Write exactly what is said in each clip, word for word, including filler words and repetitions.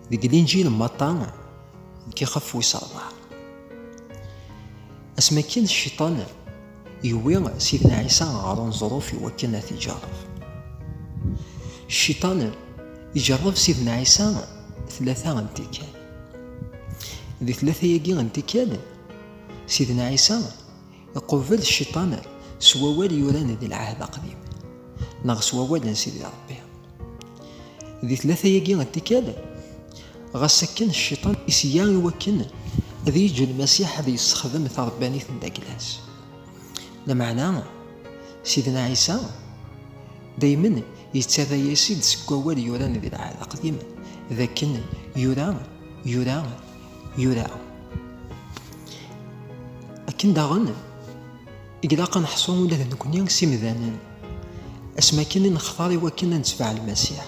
Deg Linǧil n Matta, deg ixef wis ṛebɛa. Asmi akken cciṭan yewwi Sidna Ɛisa ɣer uneẓruf i wakken ad t-iǧerreb. Cciṭan iǧerreb Sidna Ɛisa tlata n tikkal. Di tlata-agi n tikkal, Sidna Ɛisa iqubel cciṭan s wawal yuran di Lɛehd Aqdim, neɣ s wawal n Sidi Ṛebbi. Di tlata-agi n tikkal, ɣas akken cciṭan iseyya i wakken ad yeǧǧ Lmasiḥ ad yessexdem taṛebbanit n dagla-s. Lameɛna, Sidna Ɛisa daymen yettarra-yas-id seg wawal yuran di Lɛehd Aqdim, d akken yura, yura, yura. Akken daɣen i ilaq ad neḥṣu ula d nekkni s imdanen, asmi akken i nextar i wakken ad netbeɛ Lmasiḥ,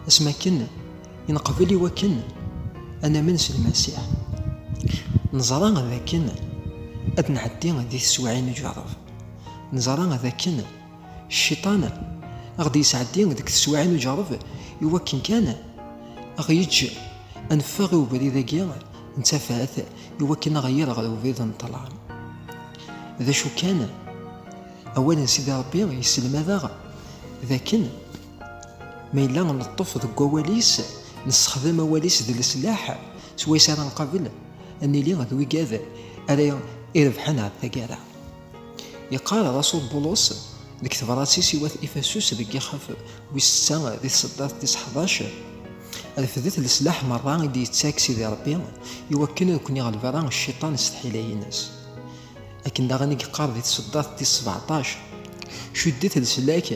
asmi akken i neqbel i wakken ad namen s Lmasiḥ. Neẓra d akken ad nɛeddi di teswiɛin n uǧerreb. Neẓra d akken cciṭan a ɣ-d-yesɛeddi deg teswiɛin n uǧerreb i wakken kan a ɣ-yeǧǧ ad neffeɣ i ubrid-agi n tafat, i wakken a ɣ-yerr ɣer ubrid n ṭṭlam. D acu kan, awal n Sidi Ṛebbi yesselmad-aɣ d akken ma yella neṭṭef deg wawal-is, nessexdem awal-is d leslaḥ swayes ara nqabel, ad nili d wigad ara irebḥen ɣer taggara. Yeqqar Rasul Bulus deg tebṛat-is i wat Ifasus deg ixef wis setta di tseddart tis ḥdac: "Refdet leslaḥ merra i d-yettak Sidi Ṛebbi, i wakken ad ken-iɣleb ara cciṭan s tḥila-ines." Akken daɣen i yeqqar di tseddart tis sbeɛṭac: "Cuddet leslak